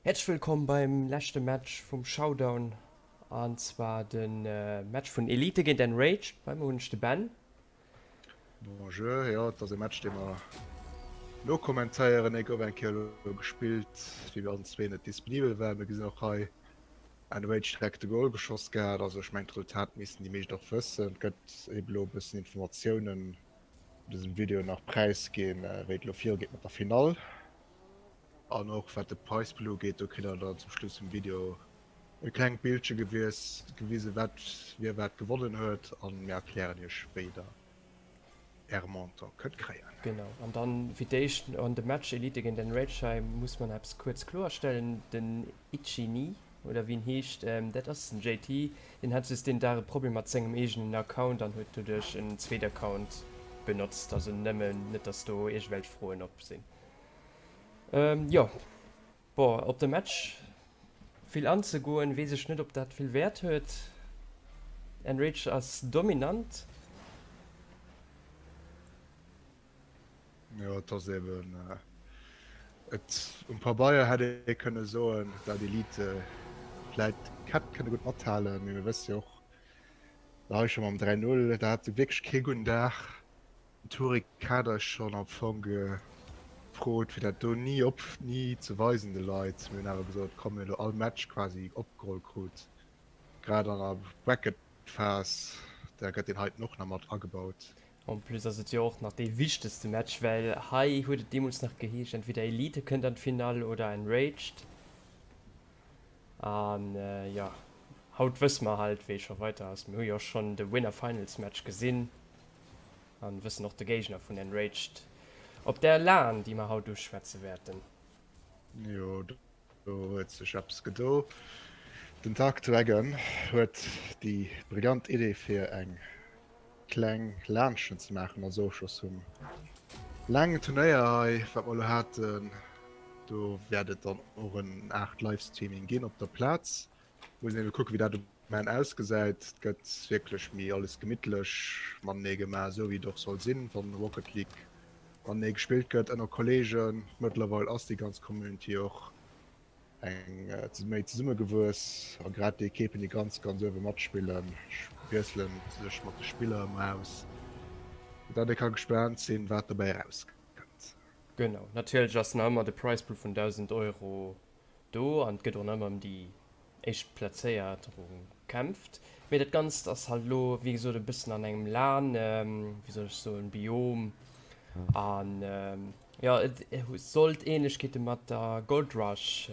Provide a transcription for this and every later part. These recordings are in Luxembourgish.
Häerzlech wëllkomm beim leschte Match vum Showdown an zwar de Match vun Elite géint Enraged. Bei mer hunn ech de Ben. Bonjour, jo et ass e Match dee mer nokommentéieren. Dee gouf eng Kéier elo gespillt wéi mir allen zwee net disponibel waren. Mir gesinn och hei Enraged direkt de Goal geschoss gehat. Also ech mengen d'Resultat missten déi meescht och wëssen. Et gëtt ebe elo e bëssen Informatiounen an dësem Video nach präisginn wéi et elo virugeet mat der Finall. An och wat de Price Pool ugeet, do kritt der dann zum Schluss vum Video e klengt Bildche gewisen, wat wie wat gewonnen huet an mir erklären iech wéi der äre Montant kënnt kréien. Genau, an dann fir d'éischt an de Match Elite géint Enraged, hei muss mer nach eppes kuerz kloerstellen, den Ichini oder wéi en heescht, dat ass den JT, deen hat just deen Dag e Problem mat sengem eegenen Account an huet doduerch en zweet Account benotzt, also nëmmen net dass do iergendwelch Froen op sinn. Jo, bon, op de Match vill anzegoen, weess ech net, ob dat vill Wäert huet. Enraged ass dominant. Jo, et ass eben, et um Pabeier hätt ee kënne soen, dat Elite vläit hätt kënne gutt mathalen, mee mir wësse jo och hei scho mam 3, 0, da hat se wierklech kee gudden Dag. Turik hat eis schonn am Fong gefrot fir dat do ni op ni ze weisen de Leit. Mir hunn awer gesot komm mir hunn elo all Match quasi opgeholl krut, grad an der Bracket Phas, da gëtt deen heiten och nach mat agebaut. En plus ass et jo och nach dee wichtegste Match, well hei huet et deemools nach geheescht entweder Elite kënnt an d'Finall oder Enraged. An jo haut wësse mer halt wéi scho weiter ass. Mir hu jo schonn de Winner Finals Match gesinn. An wëssen och de Géigner vun Enraged op der lan, déi mer haut uschwätze wäerten. Jo, do huet sech eppes gedo. Den Dark Dragon huet déi brillant Idee fir eng kleng Laanchen ze maachen als Ofschloss vum laangen Turnéier hei, wat mer elo haten. Do wäert et dann och en Aart Livestreaming ginn op der Plaz. Muss een ebe kucken, wéi dat um Enn ausgesäit. Et gëtt wierklech méi alles gemittlech matenee gemaach, esou wéi et och soll sinn, wann Rocket League matenee gespillt gëtt ënner Kolleegen. Mëttlerweil ass déi ganz Community och eng méi zesummegewuess a grad déi Ekippen, déi ganz, ganz uewe matspillen, wiessele sech mat de Spiller ëmmer aus, sou datt ee ka gespaant sinn, wat dobäi erauskënnt. Genau, natierlech ass nach ëmmer de Prize Pool vun 1.000 Euro do an et gëtt och nach ëmmer ëm déi Éischtplazéierung kämpft. Mee dat Ganzt ass halt elo, wéi gesot, e bëssen an engem lan, wéi soll ech soen, Biom. An jo, et sollt Ähnlechkeete mat der Gold Rush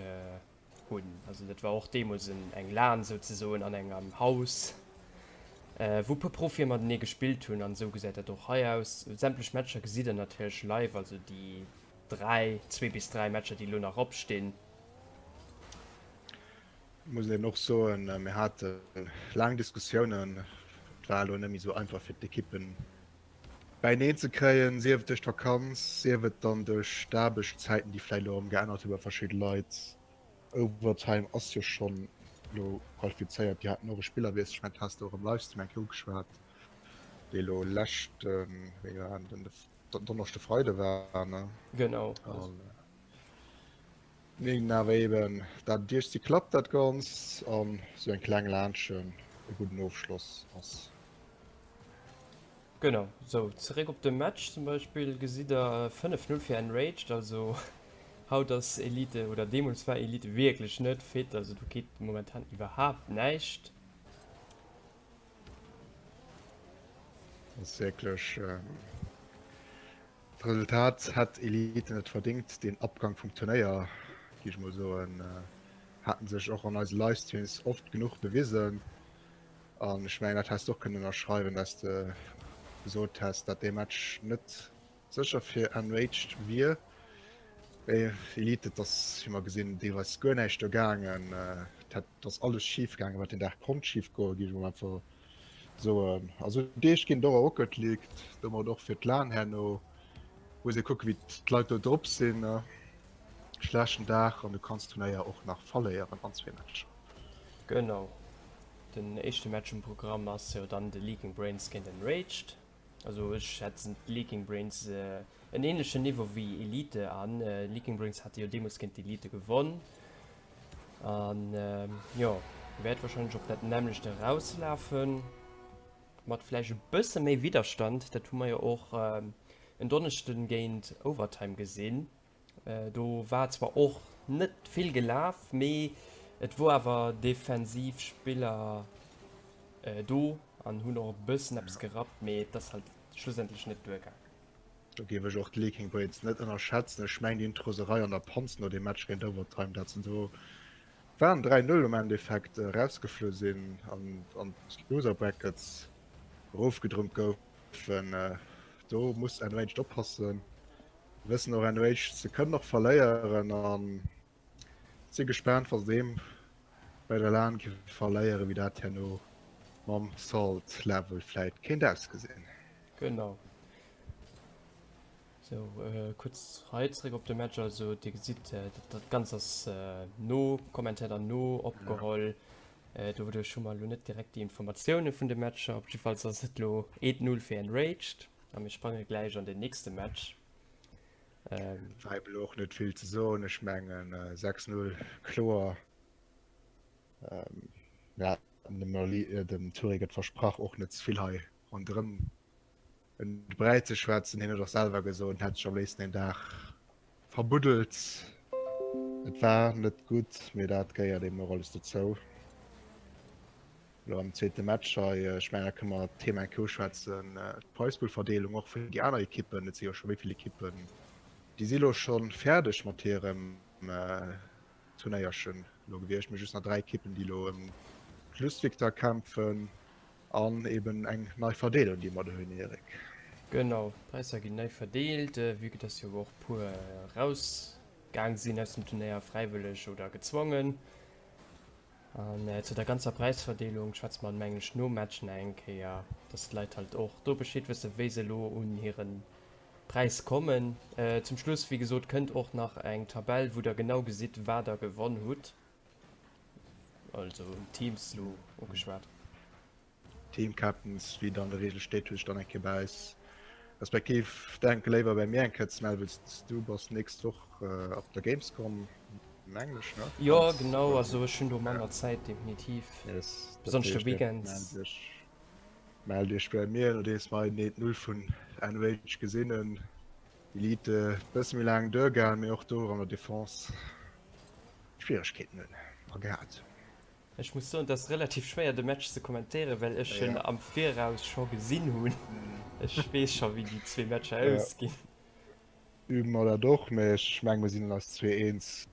hunn. Also dat war och deemools eng lan souzesoen an engem Haus, wou e puer Profie matenee gespillt hunn. An esou gesäit dat och hei aus. Sämtlech Matcher gesitt der natierlech live, also déi 3, zwee bis 3 Matcher déi elo nach opstinn. Muss een och soen, mir hate laang Diskussiounen. Et war elo net méi esou einfach fir d'Ekippen bäineen ze kréien, sief et duerch d'Vakanz, sief et dann duerch d'Aarbechtszäiten, déi vläicht elo erëm geännert hu bei verschidde Leit. Overtime ass jo schonn elo qualifizéiert, déi haten och e Spillerwiessel, ech mengen dat has de och am Livestream eng Kéier ugeschwat, dee elo leschten, wéi war en denn, de Donneschde, Freide war, ne? Genau. An mir hunn awer eben dat duerch si klappt dat Ganzt an esou eng kleng Laanchen e gudden Ofschloss ass. Genau, sou zeréck op de Match zum Beispill gesitt der 5, 0 fir Enraged, also haut ass Elite oder deemools war Elite wierklech net fit, also do geet momentan iwwerhaapt näischt. Ass wierklech d'Resultat hätt Elite net verdingt, deen Abgang vum Turnéier géif ech mol soen, haten sech och an eise Livestreams oft genuch bewisen an ech mengen dat häss de och kënnen ënnerschreiwen, dass de gesot häss, dat dee Match net sécher fir Enraged wier. Mee Elite, et ass wéi mer gesinn deelweis guer näischt do gaangen, et hätt Et ass alles schif gaangen, wat den Dag konnt schif goen, géif ech mol einfach soen. Also Deeg ginn et och a Rocket League, domat och fir d'LAN herno. Muss ee kucken, wéi d'Leit do drop sinn. Schlechten Dag an du kanns d'Turnéier och nach verléieren an zwee Matcher. Genau, den éischte Match um Programm ass jo dann de Leaking Brains géint Enraged. Also ech schätzen d'Leaking Brains en ähnlechen Niveau wéi Elite an. Leaking Brains hate jo deemools géint d'Elite gewonn. An jo, wäert wahrscheinlech op dat nämmlecht erauslafen, mat vläicht e bësse méi Widderstand. Dat hu mer jo och en Donneschden géint Overtime gesinn. Do war zwar och net vill gelaf, mee et wor awer defensiv Spiller do an hunn och e bëssen eppes gerappt, mee et ass halt schlussendlech net duergaangen. Do géif ech och d'Leaking Blades net ënnerschätzen. Ech mengen déi hunn d'Roserei an der Panz no deem Match géint Overtime, dat se do waren 3, 0 am Endeffekt erausgeflu sinn an an d'Loser Brackets erofgedrummt goufen. Do muss Enraged oppassen. Wëssen och Enraged se kënnen och verléieren an si gespaant wa se deem bei der lan géife verléieren, wéi dat herno mam Salt Level vläit kéint ausgesinn. Genau. Sou, kuerz hei zréck op de Match. Also Dir gesitt, dat Ganzt ass no kommentéiert an no opgeholl. Doduerch hu mer elo net direkt déi Informatioune vun de Matcher. Op jiddefalls ass et elo 1-0 fir Enraged a mir sprange gläich an den nächste Match. Bleibt elo och net vill ze soen. Ech mengen 6-0 kloer. Mir haten dem Oli, dem Touré gëtt versprach och net ze vill hei ronderëm ëm de Bräi ze schwätzen. Hien huet och selwer gesot, en hätt sech am léifsten een Dag verbuddelt. Et war net gutt, mee dat gehéiert eben och alles dozou. Elo am zweete Match hei, ech mengen da kënne mer d'Thema eng Kéier uschwätzen, d'Prize-Pool-Verdeelung och fir déi aner Ekippen. Et si jo scho wéi vill Ekippen, déi si elo scho fäerdeg mat hirem Turnéierchen elo gewiescht. Mir hu just nach 3 Ekippen, déi elo ëm d'Schlussvictoire kämpfen an eben eng nei Verdeelung, déi mer do hunn, Eric. Genau, d'Präisser ginn nei verdeelt, vue que dass jo och puer erausgaang sinn aus dem Turnéier, fräiwëlleg oder gezwongen. An zu der ganzer Präisverdeelung schwätze mer mengen ech nom Match nach eng Kéier, dass d'Leit halt och do Bescheed wëssen, wéi se elo un hire Präis kommen. Zum Schluss, wéi gesot, kënnt och nach eng Tabell, wou der genau gesitt, wat der gewonn hutt. Also Teams elo ugeschwat. Team Captains, wéi et an der Regel steet, hu sech dann eng Kéier bei eis, respektiv denke léiwer bei mir eng Kéier ze mellen, well s du bass nächst Woch op der Gamescom, mengen ech, ne? Jo, genau, also ech hunn do manner Zäit, definitiv, Yes, dat besonnesch de heescht, Weekend. mellt iech, mellt iech bei mir, nodeems mer hei den 1-0 vun Enrage gesinn hunn. Elite bësse méi laang duergaang, mee och do an der Defense Schwieregkeeten hunn a gehat hunn. Ech muss soen, et ass relativ schwéier de Match ze kommentéieren, well ech en am Viraus scho gesinn hunn. Ech weess scho wéi déi zwee Matcher ausginn. Übe mer dat och, mee ech menge mir sinn eis zwee eens,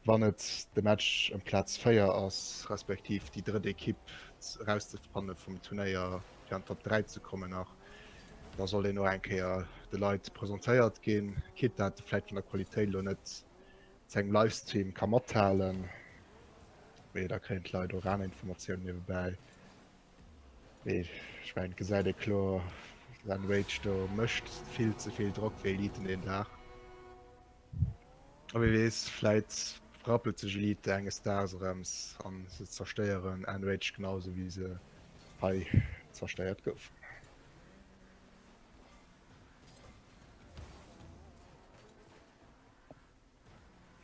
wann et de Match ëm Plaz 4 ass, respektiv déi drëtt Ekipp erauszefanne vum Turnéier fir an d'Top 3 ze kommen nach, da soll deen och eng Kéier de Leit presentéiert ginn, quitte dat e vläit vun der Qualitéit elo net zu engem Livestream ka mathalen, mee da kréien d'Leit och aner Informatiounen niewebäi. Mee ech mengen, et gesäit ee kloer, den Rage do mécht vill ze vill Drock fir Elite deen Dag. A wie weess, vläit rappelt sech Elite enges Daags erëms an se zerstéieren Enrage genau sou wéi se hei zerstéiert goufen.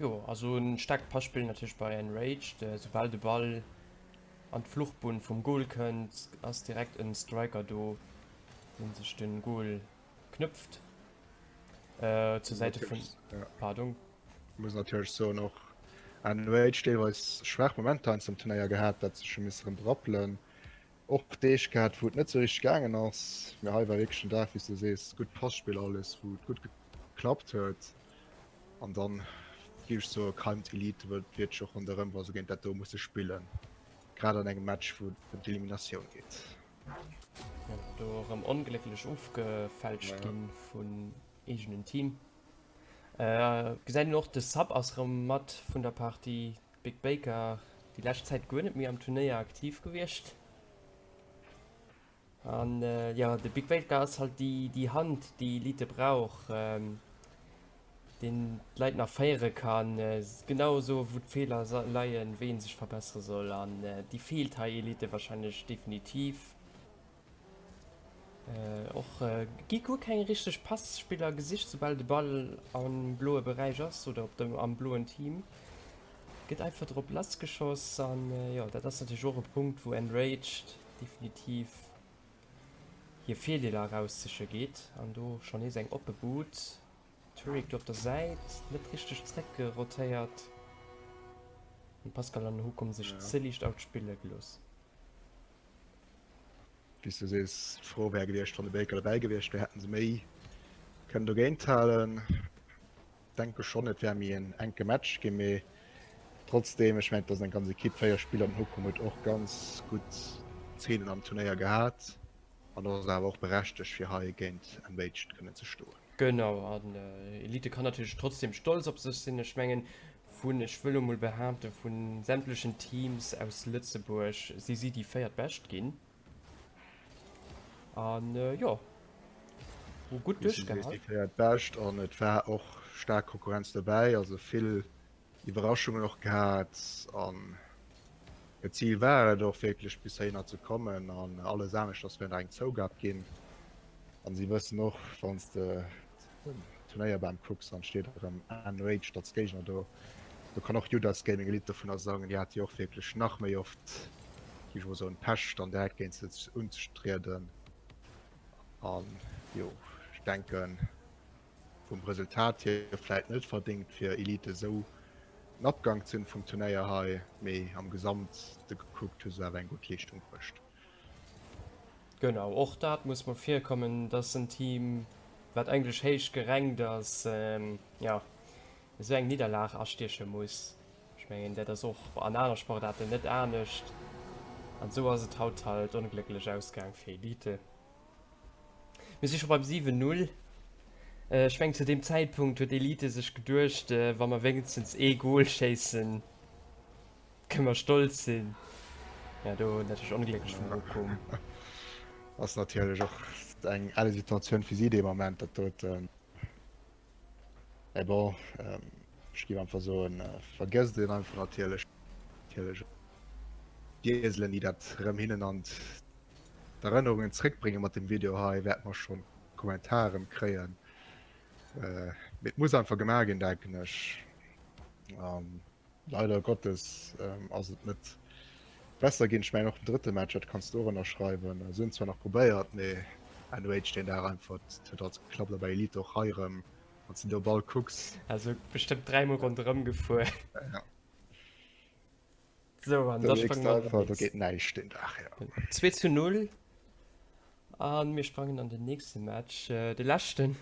Jo, also en staarkt Passpill natierlech bei Enraged. Soubal de Ball an d'Fluchbunn vum Goal kënnt, ass direkt en Striker do, deen sech den Goal knëpft. Zur Säite vun, pardon. Muss natierlech soen, och Enraged deelweis schwaach Momenter heiansdo am Turnéier gehat, dat sech hu misse rëm berappelen. Och Deeg gehat, wou et net sou richteg gaangen ass, mee hei war wierklech en Dag, wéi s du sees, gutt Passpill, alles wou et gutt geklappt huet. An dann géif ech soe keimt Elite wierklech och ronderëm, wa se géint dat do musse spillen, grad an engem Match wou et ëm d'Eliminatioun geet. Jo, do erëm onglécklech ofgefälscht ginn vun eegenen Team. Gesäit een och, de Sub ass erëm mat vun der Partie. Big Baker déi lescht Zäit guer net méi am Turnéier aktiv gewiescht. An jo, de Big Baker ass halt déi, déi Hand, déi Elite brauch, deen d'Leit nach féiere kann, genau soe wou d'Feeler leien, wéi ee sech verbessere soll. An déi feelt hei Elite warscheinlech definitiv. Och gi guer keng richteg Passspiller gesicht, soubal de Ball am bloe Beräich ass oder op dem am bloen Team. Gëtt einfach drop lassgeschoss an jo, dat ass natierlech och e Punkt, wou Enraged definitiv hir Virdeeler eraussiche geet an do schonn nees eng oppe Bud. Turek do op der Säit net richteg zréckgerotéiert an Pascal an Hukum sech ze liicht outspille gelooss. Wéi s du sees, d'Fro wär gewiescht, wann de Baker dobäi gewiescht wär, hätten se méi kënnen dogéint halen. Denke schonn, et wär méi en enke Match ginn, mee trotzdeem, ech mengen, et ass eng ganz Ekipp, 4 Spiller, den Hukum huet och ganz gutt Zeenen am Turnéier gehat an ass awer och berechtegt, fir hei géint Enraged kënnen ze stoen. Genau, an Elite kann natierlech trotzdem stolz op sech sinn. Ech mengen, vun, ech wëll elo mol behaapten, vu sämtlechen Teams aus Lëtzebuerg si si déi véiertbescht ginn. An jo, hu gutt duerchgehal. Déi véiertbescht an et war och staark Konkurrenz dobäi, also vill Iwwerraschungen och gehat an hiert Zil war et och wierklech bis heihinner ze kommen an alles aneschters wär nach eng Zougab ginn. An si wëssen och, wann s de den Turnéierbam kucks an steet erëm Enraged als Géigner do, do kann och Judas Gaming Elite dovunner sangen, déi hate jo och wierklech nach méi oft, géif ech mol soen, Pech dann direkt géint se unzetrieden. An jo, ech denken, vum Resultat hier vläit net verdingt fir Elite esou den Abgang ze hunn vum Turnéier hei, mee am Gesamte gekuckt hu se awer eng gutt Leeschtung bruecht. Genau, och dat muss mol virkommen, dass en Team wat eigentlech héich gerankt ass, jo esou eng Nidderlag astieche muss. Ech mengen dat ass och an aner Sportaarten net anescht an esou ass et haut halt onglécklech ausgaang fir Elite. Mir si scho beim 7, 0. Ech mengen zu deem Zäitpunkt huet Elite sech geduecht, wa mer wéinstens ee Gol schéissen, kënne mer stolz sinn. Ja do natierlech onglécklech vum Mokum. Ass natierlech och eng elle Situatioun fir si dee Moment dat doten. Mä bon, ech géif einfach soen, vergësst een einfach natierlech natierlech d'Ieselen, déi dat erëm hinnen an d'Erënnerungen zréckbréngen mat deem Video hei, wäerte mer schonn Kommentar erëm kréien. Mee et muss einfach gemaach ginn, denken ech. An leider Gottes ass et net besser ginn. Ech mengen och den drëtte Match, dat kanns du och ënnerschreiwen. Se hunn zwar nach probéiert, mee NOH deen Dag einfach, et huet alles geklappt. A bei Elite och hei erëm, wann s de do Ball kucks. Also bestëmmt dräimol ronderëm gefuer. Ja. So, an da sprangen wir einfach, da geht näischt den Dag, ja. 2 zu 0. An mir sprangen an den nächste Match, äh, de leschten,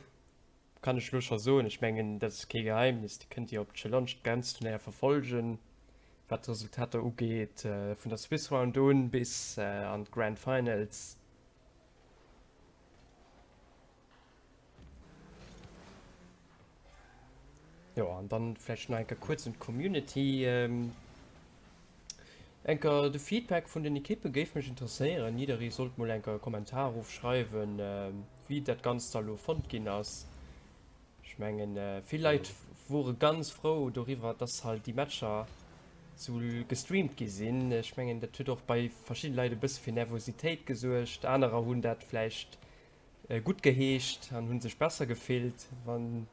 kann ech lo scho soen. Ech mengen, dat ass kee Geheimnis, Dir kënnt jo op Challenge d'ganz Turnéier verfolgen, wat d'Resultater ugeet, äh, vun der Swiss Round un bis äh, an d'Grand Finals. Jo, an dann vläicht nach enker kuerz un d'Community. Ähm, enker de Feedback vun den Ekippe géif mech interesséieren. Jidderee sollt mol enker e Kommentar ofschreiwen, äh, wéi dat Ganzt da lo fonnt ginn ass. Ech mengen, äh, vill Leit wore ganz frou doriwwer, dass halt déi Matcher sou gestreamt gi sinn. Ech mengen, dat huet och bei verschidde Leit e bësse fir Nervositéit gesuergt. Anerer hunn dat vläicht gutt geheescht an hunn sech besser gefillt, wann,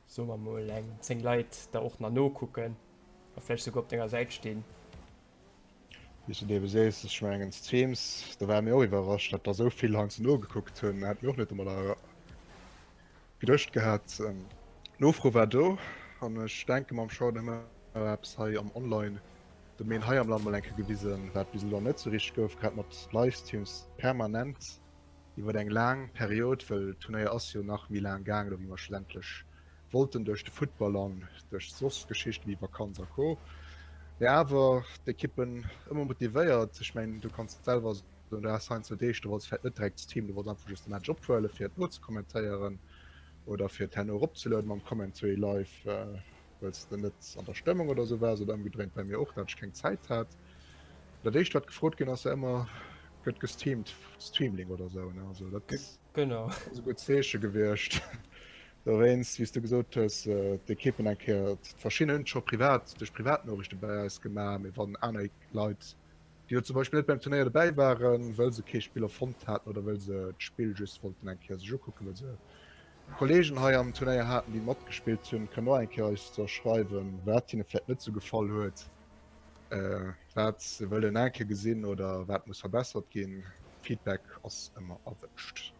soe mer mol, eng 10 Leit der och nach nokucken a vläicht souguer op denger Säit stinn. Wéi s du et ebe sees, ech mengen d'Streams, do ware mir och iwwerrascht, datt der esou vill heiansdo nogekuckt hunn. Hätte mir och net domadder geduecht gehat. D'Nofro war do an ech denke mam Sean hu mer eppes hei am Online-Domaine hei am Land mol eng Kéier gewisen, wat bis elo net esou richteg gouf, grad mat Livestreams permanent. Iwwer eng laang Period, well d'Turnéier ass jo nach méi laang gaangen, ewéi mer schlussendlech wollten, duerch de Futtball an duerch soss Geschichten wéi Vakanz a Co. Mee awer d'Ekippen ëmmer motivéiert. Ech mengen, du kanns selwer soen, du has heiansdo Deeg, do wollts vläicht net direkt streamen, du wollts einfach just de Match ophuelen, fir et nozekommentéieren oder fir et herno eropzelueden mam Commentary live, well s de net an der Stëmmung oder sou waars oder ëmgedréint bei mir och, dat ech keng Zäit hat. Dat éischt wat gefrot ginn ass ja ëmmer, gëtt gestreamt, Streamlink oder sou ne, also dat ass Genau. e gutt Zeeche gewiescht. Dowéinst, wéi s du gesot hues, d'Ekippen eng Kéier, verschidden hunn et scho privat duerch Privatnoriichte bei eis gemaach, mee wann aner Leit, déi elo zum Beispill net beim Turnéier dobäi waren, wëll se kee Spiller fonnt haten oder wëll se d'Spill just wollten eng Kéier sech ukucken, wëll se Kollegen hei am Turnéier haten, déi matgespillt hunn, kënnen och eng Kéier eis da schreiwen, wat hinne vläicht net sou gefall huet. Wat se wëllen eng Kéier gesinn oder wat muss verbessert ginn. Feedback ass ëmmer erwënscht.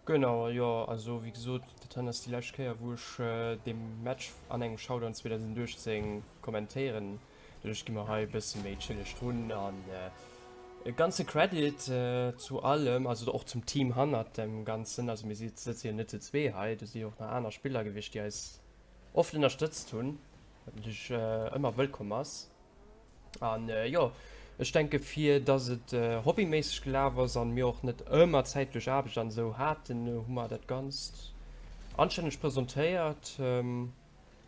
Genau, jo, also wéi gesot, dat hei ass déi lescht Kéier wou ech dee Match an engem Showdown 2018 kommentéieren. Doduerch gi mer hei e bësse méi chilleg drun an e ganze Credit zu allem, also och zum Team hannert dem Ganzen. Also mir sëtze jo net zu zwee hei, do si jo och nach aner Spiller gewiescht, déi eis oft ënnerstëtzt hunn, wat natierlech ëmmer wëllkomm ass. An jo, ech denke fir dass et hobbyméisseg gelaf ass an mir och net ëmmer Zäit duerch Aarbecht an esou haten, hu mer dat Ganzt anstänneg presentéiert.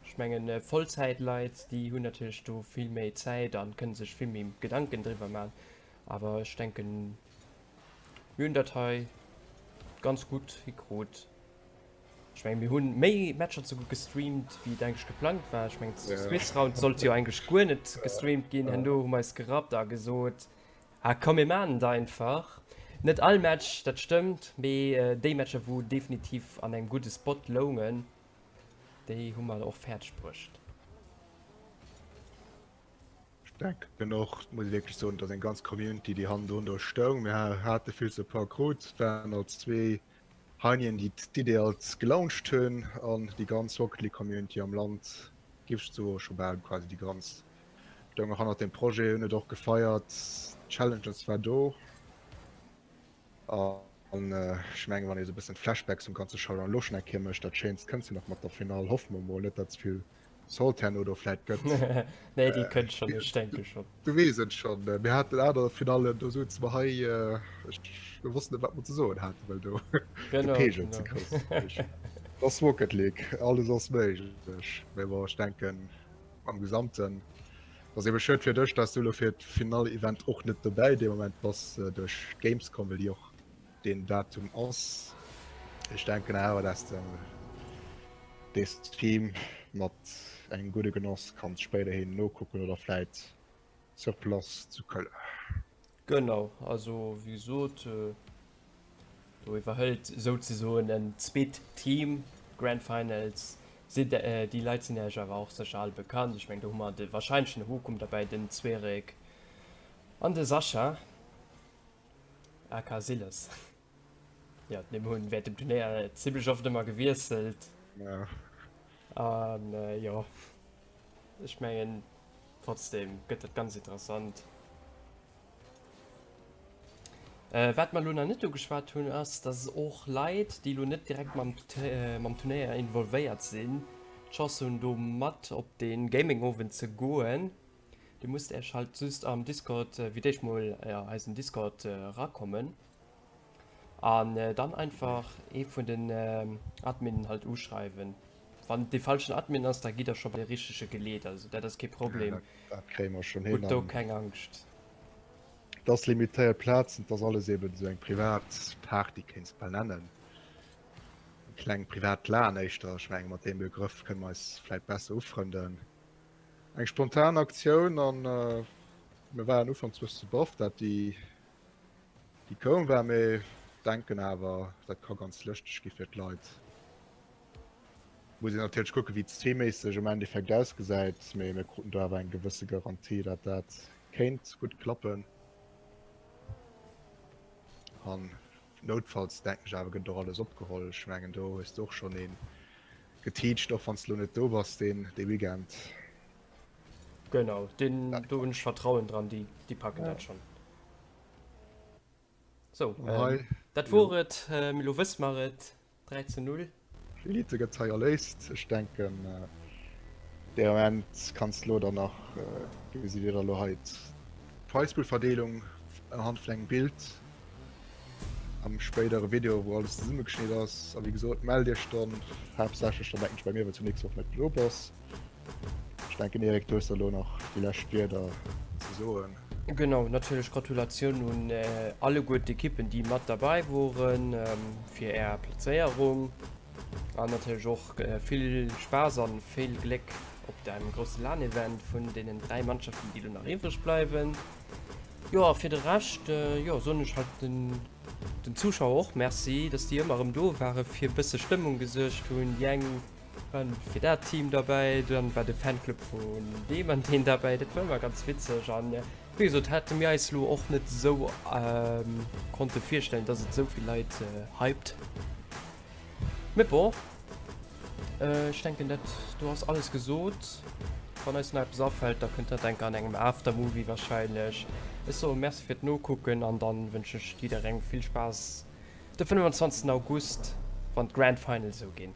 Ech mengen Vollzäitleit, déi hunn natierlech do vill méi Zäit an kënne sech vill méi Gedanken driwwer man, awer ech denken mir hunn dat hei ganz gutt hikrut. Ech mengen mir hunn méi Matcher souguer gestreamt wéi et eigentlech geplangt war. Ech mengen d'Swiss Round sollt jo eigentlech guer net gestreamt ginn. Herno hu mer eis gerappt a gesot, ah komm mir maachen et einfach. Net all Match, dat stëmmt, mee déi Matcher wou definitiv an engem gudde Spot loungen, déi hu mer och fäerdeg bruecht. Ech denken och, et muss ee wierklech soen, et ass eng ganz Community déi hannendrun do stoung. Mir hate vill Support krut, et waren alt zwee Heinien déi d'Idee alt gelauncht hunn an déi ganz Rocket League Community am Land, géif ech soen, scho bal quasi déi ganz, stoung och hannert dem Projet, hunn et och gefeiert, d'Challenges war do an ech mengen wann ee sou e bëssen Flashbacks vum ganze Showdown elo schonn eng Kéier mécht, dat Schéinst kënnt jo nach mat der Finall, hoffe mer mol net dat ze vill Salt herno do vläit gëtt. Nee, déi kënnt schonn, ech denke schonn. Du weess et schonn. Mir haten aner Finallen, do souze mer hei, ech, mir wossten net, wat mer ze soen haten, well do de Peegel ze grouss war. Et ass Rocket League, alles ass méiglech. Mee bon, ech denken am Gesamten ass ebe schued fir dech, dass du elo fir d'Finall-Event och net dobäi dee Moment bass duerch d'Gamescom, well déi och deen Datum ass. Ech denken awer, dass de dee Stream mat engem gudde Genoss kanns spéiderhin nokucken oder vläit sur place zu Köln. Genau, also wéi gesot, do iwwerhëlt souzesoen en zweet Team d'Grand Finals. Déi Leit sinn Iech awer och sécher all bekannt. Ech mengen do hu mer de wahrscheinlech den Hokum derbäi, den Zwerek an de Sascha. Aka Siles. Jo, d'Nimm hunn während dem Turnéier zimlech oft ëmmer gewiesselt. Ja. An jo, ech mengen trotzdem gëtt dat ganz interessant. Wat mer elo nach net ugeschwat hunn, ass, dass och Leit, déi elo net direkt mam, mam Turnéier involvéiert sinn, d'Chance hunn do mat op dee Gaming-Owend ze goen. Dir musst Äech halt just am Discord, wéi d'éischt mol ja eisen Discord rakommen an dann einfach ee vun den Adminen halt uschreiwen. Wann et dee falschen Admin ass, da gitt der scho bei de richtege geleet, also dat ass kee Problem. Ja, dat kréie mer schonn hin. Hutt do keng Angscht. Et ass limitéiert Plazen, et ass alles eben esou eng privat Party kéints de bal nennen. Eng kleng privat LAN éischter, ech menge mat deem Begrëff kënne mer eis vläit besser ufrënden. Eng spontan Aktioun an mir waren ufanks bësse baff dat déi déi koum war, mee denken awer dat ka ganz lëschteg gi fir d'Leit. Muss een natierlech kucke wéi d'Streamméisseg am Endeffekt ausgesäit, mee mir kruten do awer eng gewësse Garantie dat dat kéint gutt klappen. An noutfalls denken ech awer gëtt och alles opgeholl. Ech mengen do hues de och schonn een Geteacht, och wanns de lo net do bass deen dee Weekend. Genau, deen do hunn ech Vertrauen dran, déi déi packen dat schonn. Sou, dat wor et, elo wësse mer et, 3 zu 0. Elite gëtt hei erléist. Ech denken dee Ament kanns de lo dann nach, gesitt dir da lo hei d'Prizepool-Verdeelung anhand vun engem Bild. Am spéidere Video wou alles zesummegeschnitt ass. A wéi gesot, mellt iech dann haaptsächlech dann denken ech bei mir, well s du nächst Woch net do bass. Ech denken Eric, du hues da lo nach déi lescht Wierder ze soen. Genau, natierlech Gratulatioun un alleguer d'Ekippen déi mat derbäi woren fir är Plazéierung an natierlech och vill Spaass an vill Gléck op deinem grousse LAN-Event vun deenen 3 Mannschaften déi lo nach iwwreg bleiwen. Jo a fir de Rescht jo soen ech halt den den Zuschauer och Merci, dass déi ëmmer erëm do ware fir bësse Stëmmung gesuergt hunn. Déi eng. Waren fir dat Team derbäi, dann war de Fanclub vun deem an deen derbäi. Dat war ëmmer ganz witzeg an wéi gesot hate mir eis lo och net esou konnte virstellen, dass et esou vill Leit hypt. Mee bon, ech denken dat do ass alles gesot. Wann eis nach eppes afält, da kënnt dat enker an engem Aftermovie wahrscheinlech. Ech soe Merci fir d'Nokucken an dann wënschen ech jidderengem vill Spaass de 25 August, wann d'Grand Finals esou ginn.